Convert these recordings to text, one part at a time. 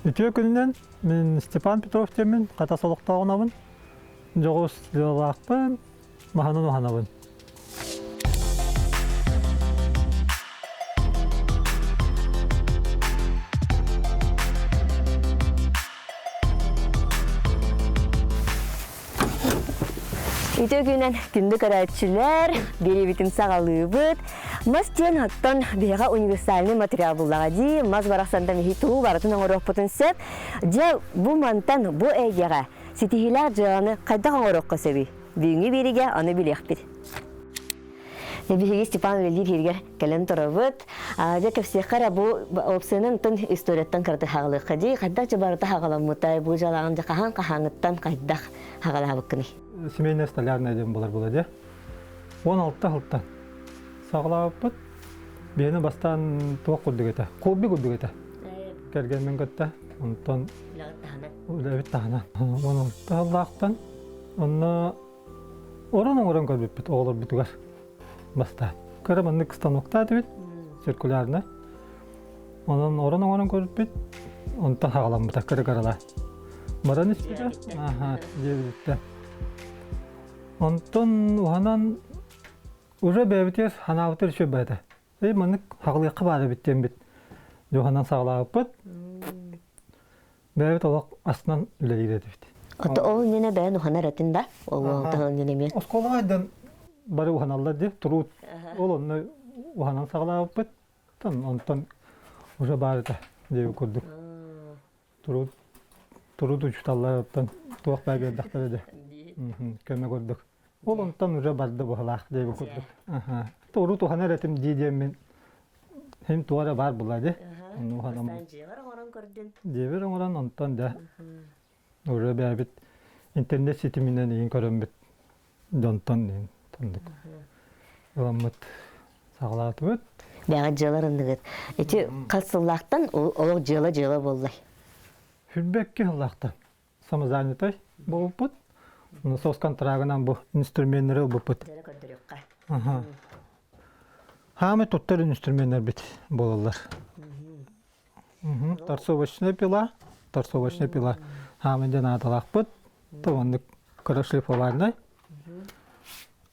Үтүө күнүнэн, мин Степан Петров диэммин, Хатас олохтооҕунабын, дьоҕус дьыалалаахпын, маһынан уһанабын. Үтүө күнэн күндү көрөөччүлэр, биэриибитин саҕалыыбыт. Мас диэн оттон биһиэхэ универсальный материал буллаҕа дии. Мас барахсантан биһи тугу барытын оҥоруохпутун сөп. Дьэ, бу мантан бу эйгэҕэ ситиһиилээх дьыаланы хайдах оҥоруохха сөбүй? Бүгүҥҥү биэриигэ ону билиэхпит. Биһиги Степан үлэлиир иһигэр кэлэн турабыт. Дьэ кэпсиэххэ эрэ бу опциянан тын историяттан кыраты хаҕалыахха дии. Хайдах дьэ барыта хаҕаламмытай, бу дьалаҕын дьэ хаһан хаһааҥыттан хайдах хаҕалаабыккыный? Семейная столярная диэн буолар була дьэ. 16 сылтан саҕалаабыппыт. Биһини бастаан туох курдук этэ? Хобби курдук этэ. Кэргэммин кытта. Онтон үлэбит таһынан. 16 сыллаахтан онно Орон оҥорон көрбүппүт оҕолорбутугар бастаан. Кыра маннык станоктаах этибит, циркулярнай. Онон орон оҥорон көрбүппүт, онтон хаҕаламмыта кыра-кыралаан. Баран испитэ, аха, диэбиттэ. Онтон уһанан уже бэйэбитигэр ханаабытыгар үчүгэй баҕайы этэ. Эй, маннык хаҕылыахха баар эбит диэммит дьуһанан саҕалаабыппыт. Бэйэбит олох астынан үлэлиир этибит. Ото ол иннинэ бэйэн уһанар этин да? Ол уһантан иннинэ эмиэ. Оскуолаҕа айдан бары уһаналлар дии, туруут. Ол онно уһанан саҕалаабыппыт. Онтон уже баар этэ диэби курдук. Туруут туруут учууталларыттан туох баа биэрдэхтэрэ дии. Көмө курдук. Ол онтон уже барда быһалаах диэби курдук. Туруут уһанар этим дии диэммин Хим туох эрэ баар буолла дии. Онно уһанам. Дьиэбэр оҥорон көрдүн. Дьиэбэр оҥорон онтон да уже бэйэбит интернет ситиминэн иин көрөммүт дьонтон иин тоннук ыламмыт саҕалаатыбыт. Бэҕэ дьыалар ынныгыт. Ити хас сыллаахтан олох дьыала-дьыала буоллай? Хүрбэкки сыллаахтан самозанятай буолбуппут. Сос контрагынан бу инструменнары ылбыппыт. Дьэрэ көрдөрүөххэ. Хаамай туттар инструменнарбит буолаллар. Торцовочная пила, торцовочная пила хаамай диэн ааталаахпыт. Оннук кыра шлифовальнай.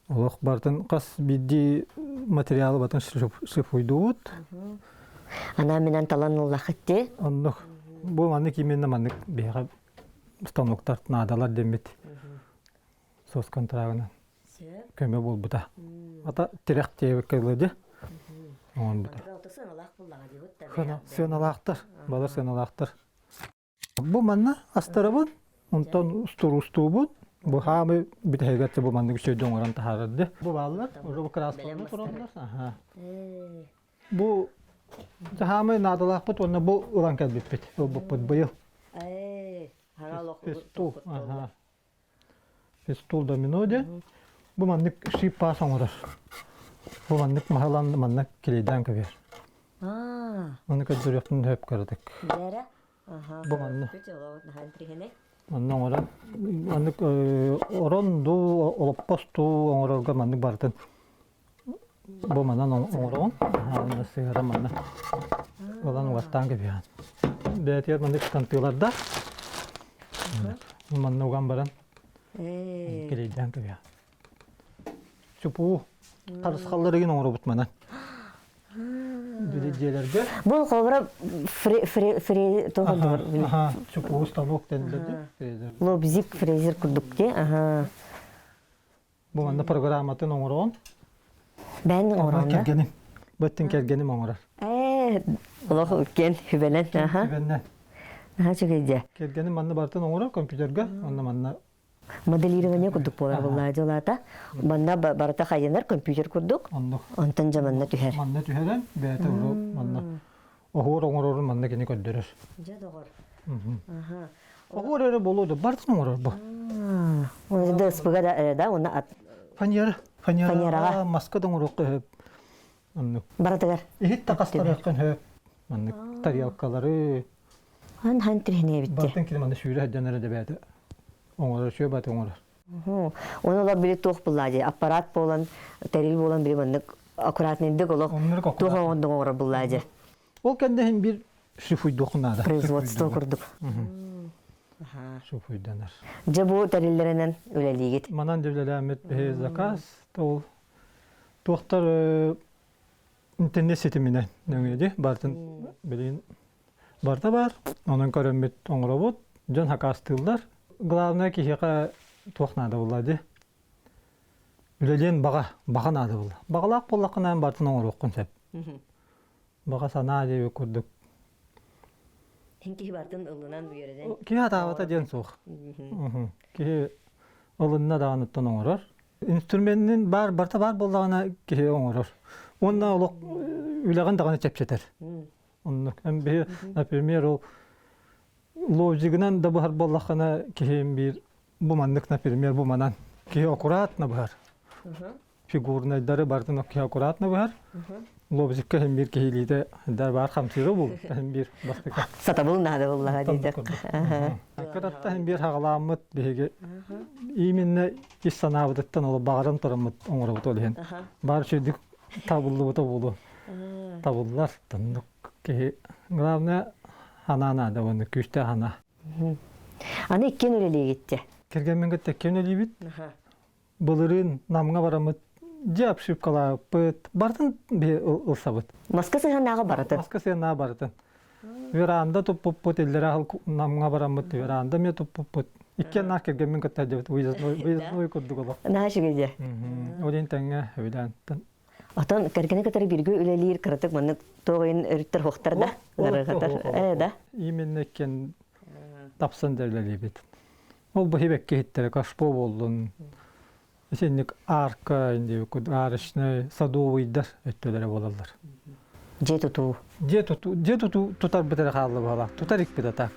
Олох бартын хас биирдии материалы батын шлифуйдуубут. Анаа минэн талан ыллахыт дии. Оннук. Бу маннык именно маннык биһиэхэ станоктар наадалар дэммит соцконтрагынан көмө буолбута. Ата тирэх диэбиккэ дылы дии. Оҥорбута. Сыаналаахтар. Балар сыаналаахтар. Бу манна астарабын, онтон устуруустуубут. Бу хаамы бүтэһигэр бу маннык үчүгэйдик оҥорон таһаарар дии. Бу бааллар, уже бу краскалар тураллар. Аха. Бу хаамы наадалаахпыт уонна бу ылан кэлбиппит, ылбыппыт быйыл. Фестул, аха. Фестул домино диэн. Бу маннык шип-паас оҥорор. Бу маннык маһылан манна килейдээн көбүөр. Маны көрдөрүөхпүн сөп кыратык. Бу манна. Манна оҥорон маннык орон дуу, олоппос дуу оҥорорго маннык барытын бу манан оҥороҕун. Манна сыһыаран манна ылан угаттаан кэбиһэҕин. Бэйэтигэр маннык тантыылардаах. Манна уган баран килийдээн кэбиһэҕин. Чупуу харысхалларыгын оҥоробут манан. Били дьиэлэргэ. Бу холобура фре фре фре Аха, чупуу станок дэнилэрди. Лобзик фрезер курдук ди. Аха. Бу манна программатын оҥороон. Бэн оҥороон. Кэргэним. Бөттүн кэргэним оҥорор. Ээ, олох үккен хүбэнэн. Аха. Хүбэннэн. Аха чүгэйдэ. Кэргэним манна барытын оҥорор компьютерга, онно манна Моделирование курдук буолар буоллаа дьылаата. Манна барыта хайынар компьютер курдук. Оннук. Онтон дьэ манна түһэр. Манна түһэрэн, бэйэтэ уру манна оһуор оҥорорун манна кини көрдөрөр. Дьэ доҕор. Аха. Оһуор эрэ буолуо да барытын оҥорор бу. Оны да ыспыга да да уонна ат. Фанера. Фанераҕа маска да оҥоруохха сөп. Оннук. Барытыгар. Иһит да хастарыаххын сөп. Маннык тарелкалары. Хан хан тириһинэ эбитти. Бартын кини манна сүүрэ сылдьан эрэ да бэйэтэ оҥорор, сүө бааты оҥорор. Оны олар били туох булла дии аппарат буолан тэрил буолан били маннык аккуратнайдык олох туох оҥордук оҥорор булла дии. Ол кэннэ бир шлифуйдуохун наада. Производство курдук. Шлифуйданар. Дьэ бу тэриллэринэн үлэлиигит. Манан үлэлээммит биһи заказ ол туохтар интернет ситиминэн нөҥүөдү бартын билин барыта баар. Онон көрөммүт оҥоробут, дьон хакаастыыллар. Главное киһиэхэ туох наада буолла дии. Үлэлиэн баҕа, баҕа наада буолла. Баҕалаах буоллаххына эн барытын оҥоруоххун сөп. Баҕа санаа диэбит курдук. Эн киһи барытын ылынан үөрэнэн. Киһи атаабата диэн суох. Киһи ылынна даҕаныттан оҥорор. Инструменин баар барыта баар буоллаҕына киһи оҥорор. Уонна олох үлэҕин даҕаны чэпчэтэр. Оннук. Эн биһи, например, ол лобзигынан да быһар буоллаххына киһим биир бу маннык, например, бу манан киһи аккуратно быһар. Фигурнайдары барытын киһи аккуратно быһар. Лобзикка иһин биир киһилиитэ да баар хамсыыра бул иһин биир бастакы. Сатабыл наада буллаҕа диэтэх. Кыратта иһин биир хаҕалааммыт биһиги именно ис санаабытыттан ол баҕаран тураммыт оҥоробут ол иһин. Баар үчүгдүк табыллыбыта буолуо. Табыллар тоннук киһи главное ханаа наада уонна күүстээх ханаа. Аны иккиэн үлэлиигит дьэ. Кэргэммин кытта иккиэн үлэлиибит. Былырыын Намҥа бараммыт дьэ обшивкалаабыппыт. Барытын ылсабыт. Маска сыһыаннааҕы барытын. Маска сыһыаннааҕы барытын. Веранда туппуппут, иллэрэ Намҥа бараммыт веранда эмиэ туппуппут. Иккиэн кэргэммин кытта дьэбит выездной, выездной курдук олох. Наһаа үчүгэй дьэ. Ол иһин тэҥҥэ өбүлээн. Отон кэргэни кытары бииргэ үлэлиир кыратык маннык туох ыйын өрүттэр хуохтар да ыарырҕатар ээ да. Именно иккиэн тапсан да үлэлиибит. Ол бу хибэкки иһиттэрэ кашпо буоллун. Итинник арка, арочный, садовыйдар өттөлөрө буолаллар. Дьиэ тутуу. Дьиэ тутуу, дьиэ тутуу тутарбыт эрэ хаалла баҕалаах. Тутар икпит а так.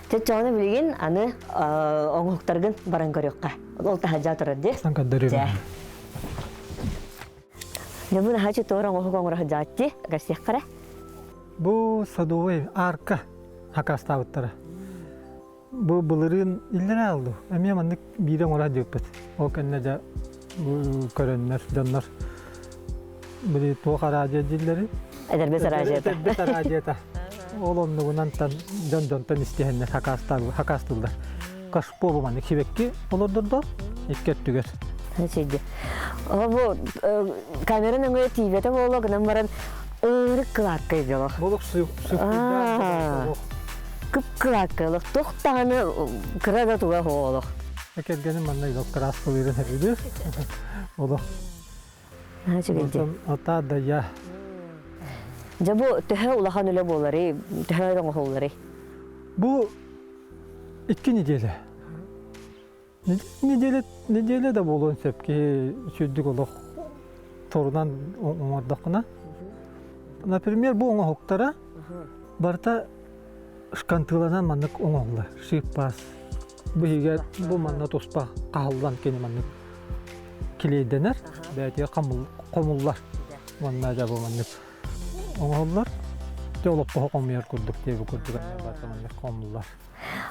Чоччоҕуна билигин аны оҥоһуктаргын баран көрүөххэ. Ол таһырдьа турар дии. Сан көрдөрүөм. Дьэ бу наһаа туор оҥоһук оҥоро сылдьааччы көрсүөххэ Бу садовый арка хакастаабыттара. Бу былырыын иллэрээ алду. Эмиэ маннык биирэ оҥоро диэппит. Ол кэннэ дьэ көрөннөр дьоннор били туох араадьыйа дииллэрий? Эдэрбэс араадьыйата. Эдэрбэс араадьыйата. Ол оннугунан дьон дьонтон истиһэннэр хакаастыыллар. Кашпо бу маннык сибэкки олордордор икки өттүгэр. Сидди. Бу камера нөҥүө тиийбэтэ буолуо гынан баран ырык кылааккай дьолох. Болук сүк Кып-кылааккай олох туох даҕаны кыра да туга олох. Кэргэним манна кырааскалыырын сөбүлүүр. Олох. Ата да я. Дьэ бу төһө улахан үлэ буоларый, төһө оҥоһулларый? Бу икки неделя. Неделя, неделя да буолуон сөп киһи сүрдүк олох торунан оҥордоххуна. Например, бу оҥоһуктара барыта шкантыыланан маннык оҥоһуллар. Шиппас. Бу иһигэр бу манна туспа хаһыллан кини маннык килиэйдэнэр, бэйэтигэр хомуллар. Манна дьэ бу маннык оҥоһуллар. Дьэ олоппоһу хомуйар курдук диэби курдук барыта маннык хомуллар.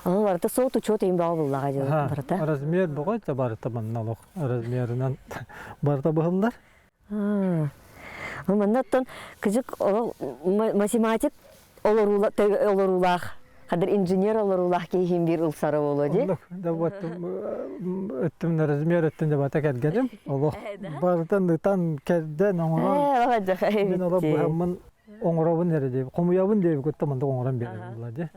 Аны барыта суот учуот ыйын бөҕө буллаҕа дьэ барыта. Размер бөҕө да барыта манна олох размерынан барыта быһыллар. Манна оттон кыжык олох математик олоруулаах хадыр инженер олоруулаах киһи биир ылсара буолуо дии. Да вот өттүм размер өттүн да бата кэргэним олох барытын ытан кэрдэн оҥорон мин олох быһаммын оҥоробун эрэ диэбит хомуйабын диэбит кытта маннык оҥорон биэрэр буолла дии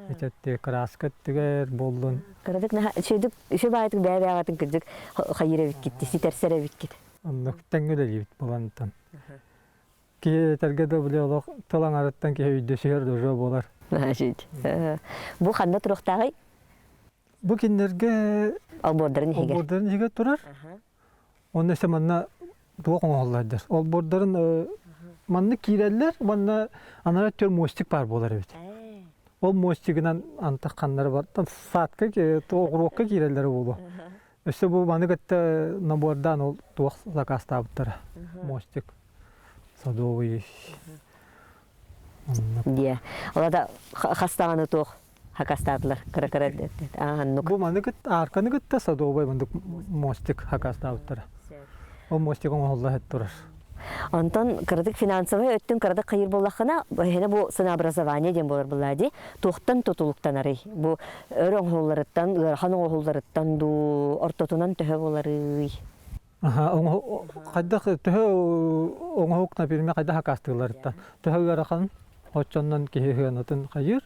итэтти краска өттүгэр буоллун кыратык наһаа үчүгдүк үчүгэй баайытык бэйэ-бэйэҕитин кырдьык хайыыр эбиккит ситэрсэр эбиккит оннук тэҥҥэ үлэлиибит буолантан киһи этэргэ да били олох тыл аҥарыттан киһи өйдөсүһэр да уже буолар бу ханна туруохтааҕый бу кинилэргэ олбуордарын иһигэр олбуордарын иһигэр турар Онно өссө манна туох оҥоһуллар Олбуордарын маннык киирэллэр уонна анараа өттүгэр мостик баар буолар эбит. Ол мостигынан антах ханнары бар садка оҕуруокка киирэллэрэ буолуо. Өссө бу маны кытта набордаан ол туох заказтаабыттара мостик садовый Диэ. Ол да хас даҕаны туох. хакастаатылар кыра-кыра аннук. Бу маны кыт арканы кытта садовай мындык мостик хакастаабыттара. Ол мостик оҥоһулла сыт турар. Онтон кыратык финансовай өттүн кыратык хайыр буоллаххына, эһиэнэ бу ценообразование диэн буолар буоллаа дии. Туохтан тутулуктанарый? Бу өр оҥоһулларыттан, ыарахан оҥоһулларыттан дуу, ортотунан төһө буоларый? Хайдах төһө оҥоһук например хайдах акаастыылларыттан төһө ыарахан оччоннон киһи сыанатын хайыыр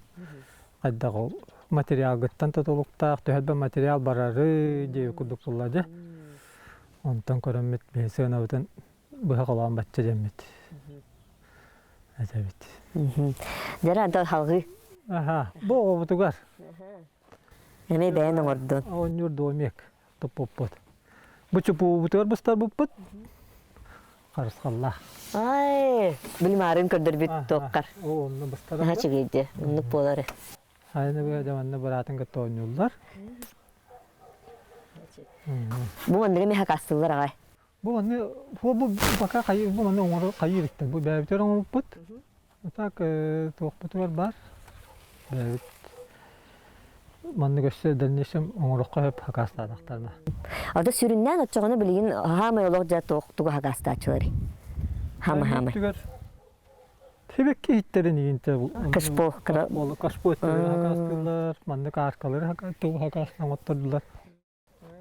хайдах ол материалгыттан тутулуктаах төһө да материал барары диэби курдук буолла дьэ онтон көрөммүт биһи сыанабытын быһа холоон бачча дэммит этэбит Дьэ антон халгыы аха бу оҕобутугар эмиэ бэйэн оҥордун оонньуур домик туппуппут. Бу чупуубутугар быстарбыппыт харысхаллаах. Ай, билимаарын көрдөрбүт туоххар. Оо, онно быстарабыт. Үчүгэйди, оннук буолары. Айаны быһа дьаманна быраатын кытта оонньууллар. Бу манныгы миэхэ кастыллар аҕай. Бу манны бу пока хайы бу манны оҥоро хайы иликтэр. Бу бэйэбитигэр оҥорбуппут. Так туохпутугар баар. Бэйэбит маннык өссө дальнейшем оҥороххо сөп хакаастаатахтарына. Ата сүрүннээн оччоҕуна билигин хаамай олох дьэ туох тугу хакаастааччыларый? Хаама-хаамай. Сибэкки иһиттэрин иинтэ Кашпо кашпо хакаастыыллар, маннык аркалары тугу хакаастан оҥоттордулар.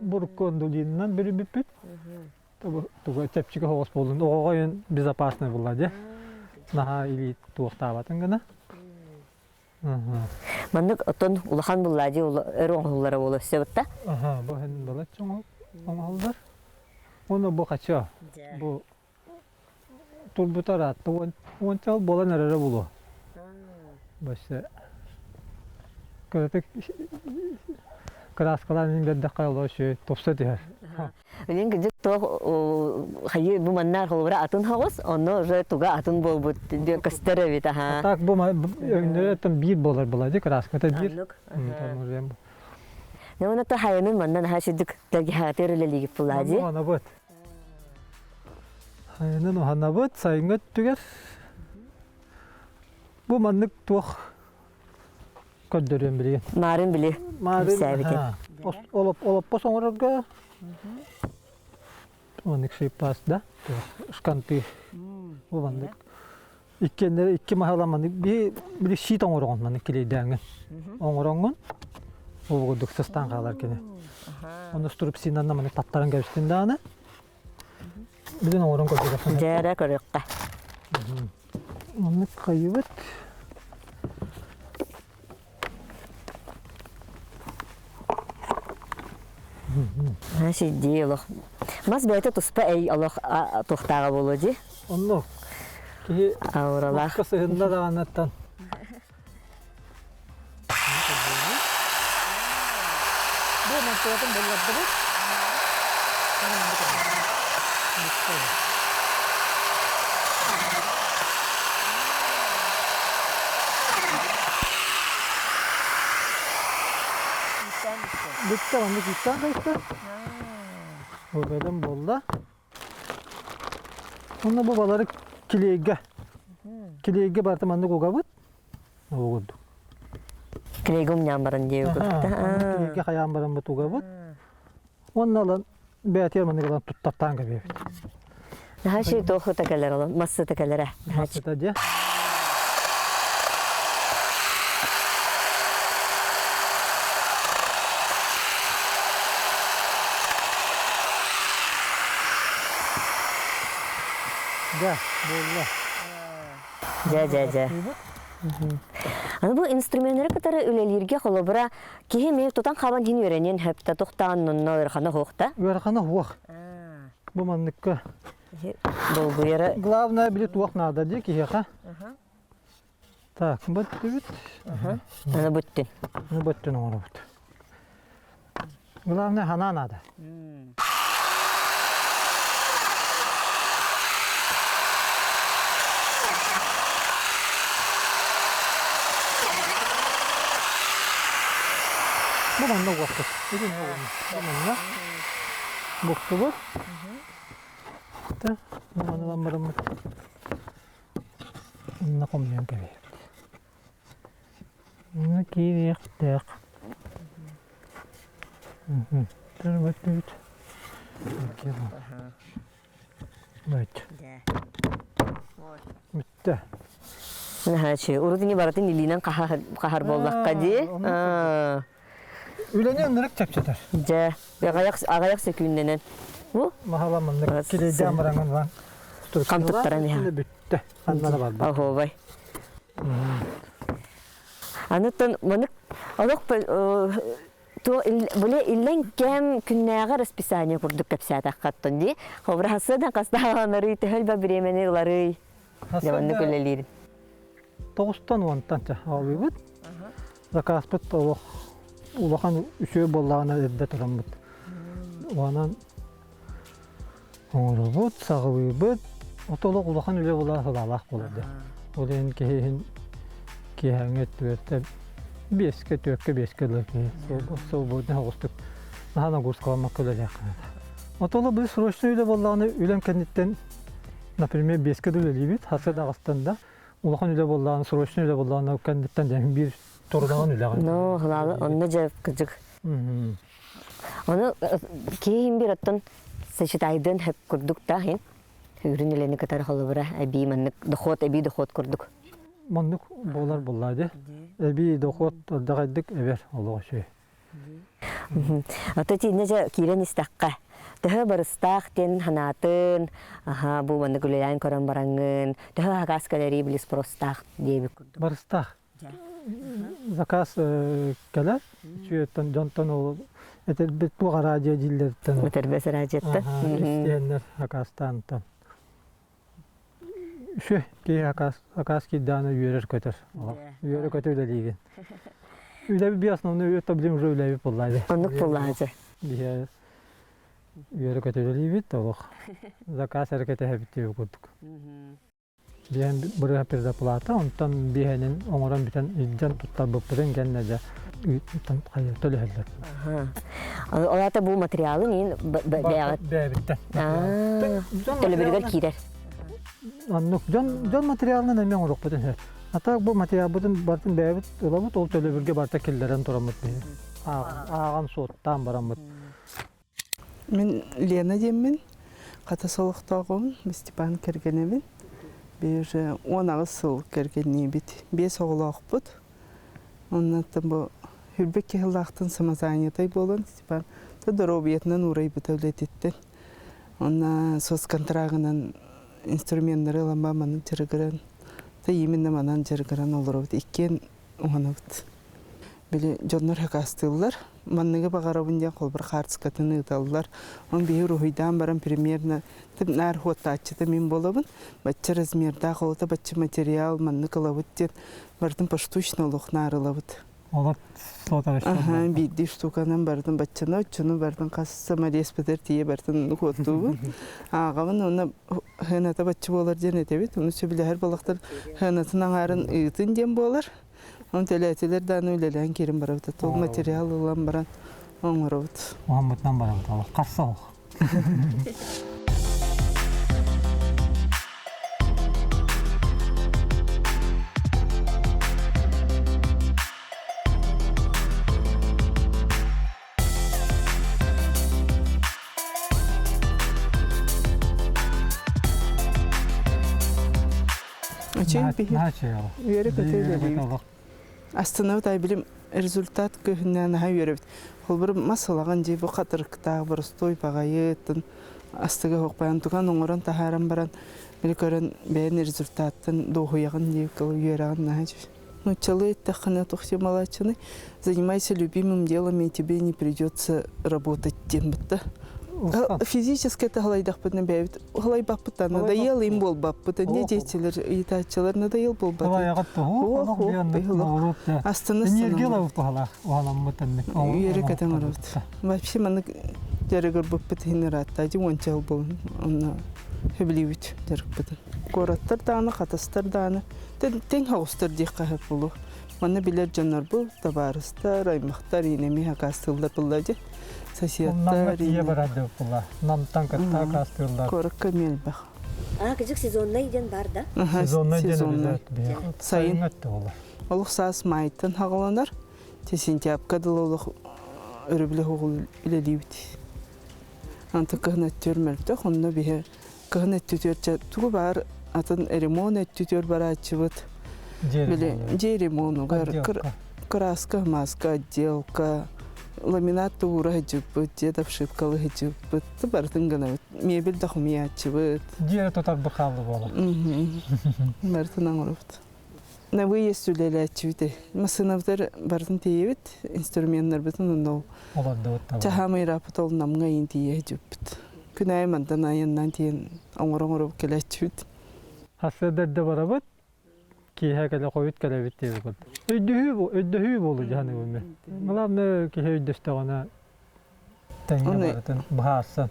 Бурукку ондулинынан бүрүбүппүт. Туга чэпчэки соҕус буоллун. Оҕоҕо ойон безопасный буолла дьэ. Наһаа илии туохтаабатын гына. Маннык оттон улахан булла дии өр оҥоһуллара буолуо өссө бытта. Аха, бу һин балачча оҥоһуллар. Уонна бу хача. Бу турбута ыраатта уонча буолан эрэрэ буолуо. Бөссө кыратык кырааскалаан иһин биэрдэххэ олоо үчүгэй тупса түһэр. Билин кырдьык туох хайыы бу манна холобура атын хоҕус, онно уже туга атын буолбут диэн көстөр эбит аха. Так бу өҥнөрө биир буолар буолар кырааската биир. Уонна то хайанын манна наһаа сүрдүк тэлгэһэҕитигэр үлэлиигит булаа дии. Онобут. Сайынын уһанабыт, сайыҥҥы өттүгэр бу маннык туох көрдөрүөм билигин. Маарын били. Маарын олоппос оҥорорго маннык шиппас да шканты бу маннык иккиэннэри икки маһала маннык би били щит оҥороҕун маннык килейдээҥҥин оҥороҥҥун ол курдук сыстаан хаалар кини Ону струпсинан маннык таттаран кэбистин даҕаны Бүгүн оҥорон көрдөрөххө. Дьээрэ көрүөххэ. Маннык хайыбыт. Сидии олох. Мас бэйэтэ туспа эй олох туохтааҕа буолуо дии. Онно киһи ауралаах сыһынна даҕанаттан Бу монтуотун буллардыбыт. Бүттэ оннук ииттээн кайта. Бу бэлэм буолла. Онно бу балары килиэйгэ. Килиэйгэ барыта маннык угабыт. Ол курдук. Килиэйгэ умньаан баран диэбит курдук. Килиэйгэ хайаан баран бу тугабыт. Уонна ылан бэйэтигэр маннык ылан туттартаан кэбиэбит. Наһаа үчүгэй туох ыта кэлэр ол мас ыта кэлэрэ. Мас ыта дьэ. Дьэ, буолла. Дьэ, дьэ, дьэ. Аны бу инструменнары кытары үлэлииргэ холобура киһи эмиэ тутан-хабан иһин үөрэниэн сөп да тухтаан онно ыарахана суох да? Ыарахана суох. Бу манныкка. Долгуйара. Главное били туох наада дии киһиэхэ. Так, бүттүбүт. Аны бүттүн. Аны бүттүн оҥоробут. Главное ханаа наада. Бу манна уохпут. Бу манна буктубут. Бу манна бараммыт. Онно хомуйан кэбиһэбит. Киириэхтээх. Төрөбөттүбүт. Бүттэ. Наһаачы. Урут ини барытын илиинэн хаһар буоллахха дии. Үлэни ынырык чэпчэтэр. Дьэ, аҕыйах сөкүүннэнэн. Бу? Маһала маннык килейдээн бараҥын лан. Хам туттаран иһэ. Бүттэ. Ханна да барбат. Оһуобай. Анытын манык олох Били иллэҥ кэм күннээҕи расписание курдук кэпсээтэххэ дии. Холобура хасыадан хастааҕанарый, төһө элбэх бириэмэни ыларый? Дьэ маннык үлэлиирин. Тоҕустан уонтан аҕалыыбыт. Закааспыт олох улахан үчүгэй буоллаҕына эрдэ тураммыт. Онон оҥоробут, саҕалыыбыт. Ото олох улахан үлэ буолар сылаалаах буолар дии. Ол иһин киһи иһин киэһээҥҥи өттүгэр биэскэ, түөркэ, биэскэ дылы киһи свободный соҕустук наһаа нагрузкаламмакка үлэлиэххэ наада. Ото олох били срочный үлэ буоллаҕына үлэм кэнниттэн, например, биэскэ да үлэлиибит, сарсыарда аҕыстан да улахан үлэ буоллаҕына, срочный үлэ буоллаҕына кэнниттэн дьэ биир турунаҕын үлэҕин. Ну, онно дьэ кырдьык. Ону киһи биир оттон сочетайдыан хөп курдук да иһин үрүн үлэни кытары холобура эбии маннык дохуот эбии дохуот курдук. Маннык буолар буоллаа дии. Эбии дохуот ырдаҕайдык эбэр олох үчүгэй. Ото итиннэ дьэ киирэн истэххэ төһө барыстаах диэн санаатын, аха бу маннык үлэлээн көрөн бараҥҥын, төһө хакаас кэлэрий били спростаах диэбит курдук. Барыстаах. Заказ кэлэр. Үчүгэйтэн дьонтон ол этэрбит туох араадьыйа дииллэриттэн. Этэрбэс араадьыйаттан. Истиэннэр акаастаантан. Үчүгэй киһи акаас акаас киирдэҕинэ үөрэр-көтөр. Үөрэ-көтө үлэлиигин. Үлэбит би основной это блин уже үлэбит буоллаа Оннук буоллаа дьэ. Биһэ үөрэ-көтө үлэлиибит олох. Заказ эрэ кэтэһэбит диэбит курдук. Биһэн бырыһа предоплата, онтон биһэнин оҥорон бүтэн илдьэн туттарбыппытын кэннэ дьэ төлөһөллөр. Ол аата бу материалын иин бэйэҕит бэйэбиттэн. Төлөбүрүгэр киирэр. Оннук дьон дьон материалынан эмиэ оҥоруохпутун сөп. А так бу материалбытын барытын бэйэбит ылабыт, ол төлөбүргэ барыта киллэрэн тураммыт биһи. Ааҕан суоттаан бараммыт. Мин Лена диэммин, Хатас олохтооҕум, Степан кэргэнэбин. Биир уже 18 сыл кэргэнниибит. Биэс оҕолоохпут. Оннуттан бу Хүрбэк киһилаахтан самозанятай буолан Степан то доруобуйатынан уурайбыта үлэтиттэн. Онно соцконтрагынан инструменнары ылан манан дьарыгыран, то именно манан дьарыгыран олоробут. Иккиэн уһанабыт. Били дьоннор хакастыыллар. Манныгы баҕарабын диэн холбор хаартыскатын ыыталлар. Он биһи уруһуйдаан баран примерно наар хуоттааччыта мин буолабын. Бачча размердаах олото бачча материал маннык ылабыт диэн барытын поштучно олох наар ылабыт. Олор Аха, биирдии штуканан барытын баччаны, оччону барытын хас самолеспытыгар тиийэ барытын хуоттуубун. Ааҕабын уонна хыаната бачча буолар диэн этэбит. Ону сөбүлэһэр буоллахтар хыанатын аҥаарын ыытын диэн буолар. Оны төлөөтүлэр дааны үлэлээн киирэн барабыт. Ол материал ылан баран оҥоробут. Уһаммытынан барабыт олох. Хасса олох. Үчүгэй биһи. Үөрэ-көтө үлэлиибит. Астынабыт ай билим результат көһүннээн аһа үөрэбит. Холбур мас ылаҕын дии бу хатырыктаах боростуой баҕайытын астыга хоқпайан туган оҥорон таһааран баран били көрөн бэйэн результаттан дуоһуйаҕын дии үөрэҕин наһаа Нууччалыы эттэххинэ туох малаччыны занимайся любимым делом и тебе не придется работать диэн бытта. Физически это халайдахпытына бэйэбит халайбаппыт надоел им буолбаппыт не деятелер ыйытааччылар надоел буолбат. Астына Үөрэ көтөн оробут. Вообще маннык дьарыгырбыппыт иһин ыраатта уонча жыл буолун онно хөбүлүүбүт дьарыкпытын. Куораттар даҕаны, хатастар даҕаны тэҥ соҕустар диэххэ сөп буолуо. Манна билэр дьоннорбут, табаарыстар, аймахтар иинэми хакаастыыллар буолла дии. Соседтар Намҥа барар деп буолла. Намтан кытта хакаастыыллар. Куоракка эмиэ элбэх. А, кыжык сезонный диэн бар да? Сезонный диэн обязательно. Сайын. Сайын өттө буолар. Олох саас маайтан хаҕаланар. Сентябрьга дылы олох өрөбүлэ үлэлиибит. Антон кыһын өттүөр мөлтөх, онно биһи кыһын өттүтүөр тугу баар атын ремонт өттүтүөр барааччыбыт. Били дьиэ ремонугар кырааска, маска, отделка, ламинат туура сылдьыбыт, дьиэ обшивкалы сылдьыбыт, барытын гынабыт. Мебель да хомуйааччыбыт. Дьиэ тутарбыт хаалды буола. Барытын оҥоробут. На выезд үлэлээччибит. Массыынабытыгар барытын тиийэбит, инструменнарбытын онно олордубут. Чаһаамай ырааппыт ол Намҥа ыйын тиийэ сылдьыбыппыт. Күн аайы мантан айаннаан тиийэн оҥоро-оҥоро кэлээччибит. Сарсыарда эрдэ барабыт, киэһэ кэлэ хойут кэлэбит диэбит курдук. Өйдөһүү, өйдөһүү буолу дьаһаныбын мен. Главное киһи өйдөстөҕүнэ тэҥҥэ барытын быһаарсан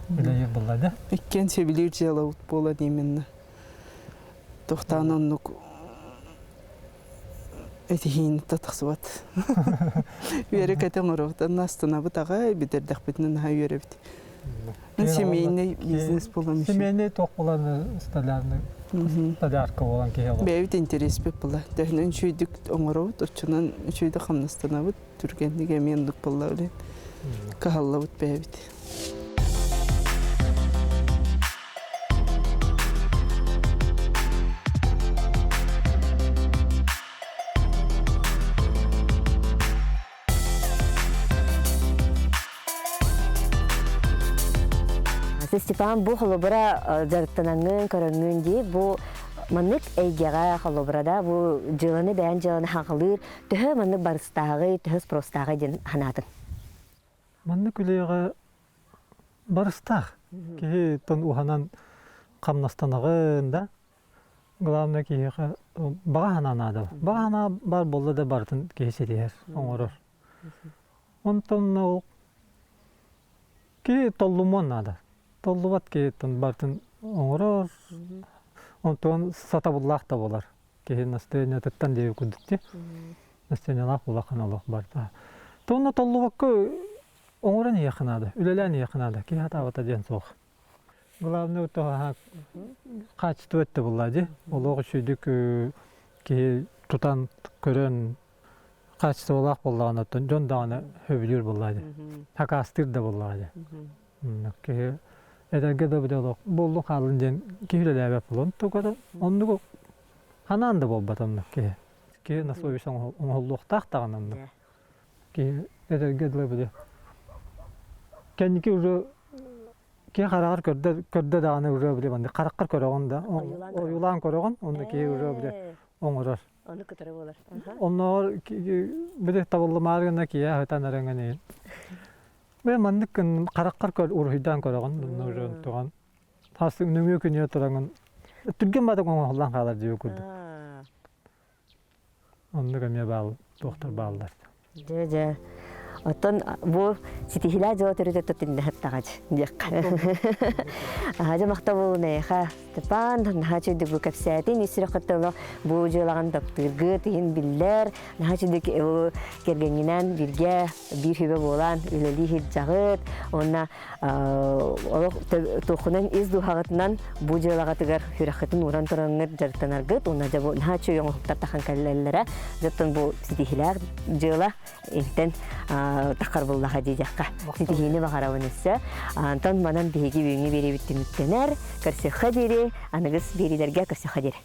үлэлиир буолла да. Иккиэн сөбүлүүр дьыалабыт буолан именно. Тохтоон оннук этиһиини да тахсыбат. Үөрэ-көтө оҥоробут, онно астынабыт аҕай, бүтэрдэхпитинэ наһаа үөрэбит. Семейный бизнес буолан Семейный туох буолан столярный столярка буолан киһи олох. Бэйэбит интэриэспит була. Төһөнөн үчүгэйдик оҥоробут, оччонон үчүгэйдик хамнастанабыт, түргэнник эмиэ оннук буолла билин. Кыһаллабыт бэйэбит. Степан бу холобура дьарыктанаҥҥын, көрөҥҥүн дии бу маннык эйгэҕэ холобура да бу дьыаланы бэйэн дьыаланы хаҕылыыр төһө маннык барыстааҕый, төһө спростааҕый диэн санаатын? Маннык үлэҕэ барыстаах. Киһи тон уһанан хамнастанаҕын да, главное киһиэхэ баҕа санаа наада. Баҕа санаа баар буолла да барытын киһи ситиһэр, оҥорор. Онтон ол киһи толлумуон наада. Толлубат киһи барытын оҥорор, онтон сатабыллаах да буолар. Киһи настроениетыттан диэби курдук дии. Настроениелаах улахан олох барда. Тонна толлубакка оҥорон иһиэххэ наада, үлэлээн иһиэххэ наада. Киһи хатаабата диэн суох. Главное то качество өттө булла дии. Олох үчүгдүк киһи тутан көрөн качестволаах буоллаҕына дьон даҕаны сөбүлүүр буоллаа дии. Хакаастыыр да буоллаҕа дии. Киһи эдэргэ да бile олох буоллун хаалын диэн киһи үлэлээбэт буолан тугара оннугу ханаан да буолбат оннук киһи. Киһи на совесть оҥоһуллуохтаах даҕаны оннук. Киһи эдэргэ дылы били кэнники уже киһи хараҕар көрдө көрдө даҕаны уже били маннык хараххар көрөҕүн да ойуулаан көрөҕүн онно киһи уже били оҥорор. Ону кытары буолар. Оннооҕор били табыллымаары гына киһи аһытан эрэҥэн Бэйэ маннык хараххар көр уруһуйдаан көрөҕүн, уже туган хас нөҥүө күнүө тураҥын түргэн баатык оҥоһуллан хаалар дии курдук. Оннук эмиэ баал туохтар бааллар. Дьэ, дьэ. Оттон бу ситиһилээ дьыла төрүтэ түннэһэттаҕач диэххэ. Аһа дьэ махтабыл эйиэхэ Степан, наһаа үчүгдүк бу кэпсээтин, ис сүрэххиттэн бу дьыалаҕын таптыыргыт иһин биллэр. Наһаа үчүгдүк кэргэҥҥинэн бииргэ биир сүбэ буолан үлэлии сылдьаҕыт уонна олох туоххунан ис дууһаҕытынан бу дьыалаҕытыгар сүрэххитин ууран тураҥҥыт дьарыктанаргыт уонна дьэ бу наһаа үчүгэй оҥоһуктар тахан кэллэллэрэ дьоттон бу ситиһиилээх дьыала интэн таххар буллаха диэтэххэ ситиһиини баҕарабын өссө онтон манан биһиги бүгүҥҥү биэриибит түмүктэнэр көрсүөххэ диэри аныгыс биэриилэргэ көрсүөххэ диэри.